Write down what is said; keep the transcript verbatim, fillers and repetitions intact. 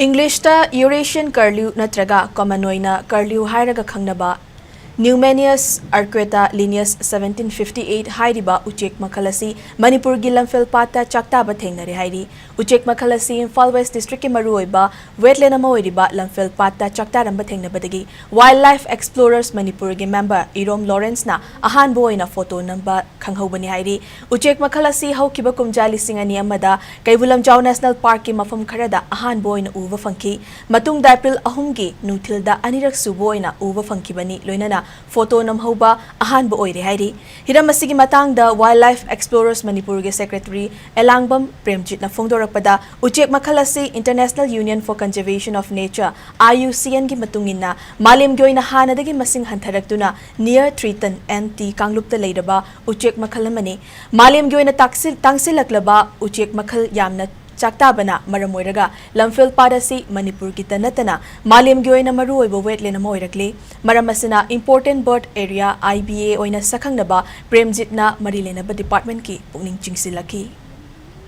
Englishꯇ Eurasian curlew ꯅꯠꯇ꯭ꯔꯒ common ꯑꯣꯏꯅ curlew ꯍꯥꯏꯔꯒ ꯈꯪꯅꯕ Numenius arquata lineus seventeen fifty eight ꯍꯥꯏꯔꯤꯕ ꯎꯆꯦꯛ ꯃꯈꯜ ꯑꯁꯤ ꯃꯅꯤꯄꯨꯔꯒꯤ ꯂꯝꯐꯦꯜ ꯄꯥꯠꯇ ꯆꯥꯛꯇꯥꯕ ꯊꯦꯡꯅꯔꯦ ꯍꯥꯏꯔꯤ꯫ ꯎꯆꯦꯛ ꯃꯈꯜ ꯑꯁꯤ ꯏꯝꯐꯥꯜ West districtꯀꯤ ꯃꯔꯨꯑꯣꯏꯕ wetland ꯑꯃ ꯑꯣꯏꯔꯤꯕ ꯂꯝꯐꯦꯜ ꯄꯥꯠꯇ ꯆꯥꯛꯇꯥꯔꯝꯕ ꯊꯦꯡꯅꯕꯗꯒꯤ Wildlife Explorers ꯃꯅꯤꯄꯨꯔꯒꯤ member ꯏꯔꯣꯝ ꯂꯣꯔꯦꯟꯁꯅ ꯑꯍꯥꯟꯕ ꯑꯣꯏꯅ photo ꯅꯝꯕ ꯈꯪꯍꯧꯕꯅꯤ ꯍꯥꯏꯔꯤ꯫ ꯎꯆꯦꯛ ꯃꯈꯜ ꯑꯁꯤ ꯍꯧꯈꯤꯕ ꯀꯨꯝꯖꯥ ꯂꯤꯁꯤꯡ ꯑꯅꯤ ꯑꯃꯗ ꯀꯩꯕꯨꯜ ꯂꯝꯖꯥꯎ National Parkꯀꯤ ꯃꯐꯝ ꯈꯔꯗ ꯑꯍꯥꯟꯕ ꯑꯣꯏꯅ ꯎꯕ ꯐꯪꯈꯤ꯫ ꯃꯇꯨꯡꯗ April ꯑꯍꯨꯝꯒꯤ ꯅꯨꯡꯊꯤꯜꯗ ꯑꯅꯤꯔꯛ ꯁꯨꯕ ꯑꯣꯏꯅ ꯎꯕ ꯐꯪꯈꯤꯕꯅꯤ, ꯂꯣꯏꯅꯅ photo ꯅꯝꯍꯧꯕ ꯑꯍꯥꯟꯕ ꯑꯣꯏꯔꯦ ꯍꯥꯏꯔꯤ꯫ ꯍꯤꯔꯝ ꯑꯁꯤꯒꯤ ꯃꯇꯥꯡꯗ Wildlife Explorers ꯃꯅꯤꯄꯨꯔꯒꯤ secretary ꯑꯦꯂꯥꯡꯕꯝ ꯄ꯭ꯔꯦꯝꯖꯤꯠꯅ ꯐꯣꯡꯗꯣꯔꯛꯄꯗ, ꯎꯆꯦꯛ ꯃꯈꯜ ꯑꯁꯤ International Union for Conservation of Nature, IUCNꯒꯤ ꯃꯇꯨꯡ ꯏꯟꯅ ꯃꯥꯂꯦꯝꯒꯤ ꯑꯣꯏꯅ ꯍꯥꯟꯅꯗꯒꯤ ꯃꯁꯤꯡ ꯍꯟꯊꯔꯛꯇꯨꯅ near threatened ant ꯀꯥꯡꯂꯨꯞꯇ ꯂꯩꯔꯕ ꯎꯆꯦꯛ ꯃꯈꯜ ꯑꯃꯅꯤ꯫ ꯃꯥꯂꯦꯝꯒꯤ ꯑꯣꯏꯅ ꯇꯥꯛꯁꯤꯜ-, ꯇꯥꯡꯁꯤꯜꯂꯛꯂꯕ ꯎꯆꯦꯛ ꯃꯈꯜ ꯌꯥꯝꯅ ꯆꯥꯛꯇꯥꯕꯅ ꯃꯔꯝ ꯑꯣꯏꯔꯒ ꯂꯝꯐꯦꯜ ꯄꯥꯠ ꯑꯁꯤ ꯃꯅꯤꯄꯨꯔꯒꯤꯇ ꯅꯠꯇꯅ ꯃꯥꯂꯦꯝꯒꯤ ꯑꯣꯏꯅ ꯃꯔꯨꯑꯣꯏꯕ wetland ꯑꯃ ꯑꯣꯏꯔꯛꯂꯤ꯫ ꯃꯔꯝ ꯑꯁꯤꯅ Important Bird Area, IBA ꯑꯣꯏꯅ ꯁꯛꯈꯪꯅꯕ ꯄ꯭ꯔꯦꯝꯖꯤꯠꯅ ꯃꯔꯤ ꯂꯩꯅꯕ departmentꯀꯤ ꯄꯨꯛꯅꯤꯡ ꯆꯤꯡꯁꯤꯜꯂꯛꯈꯤ꯫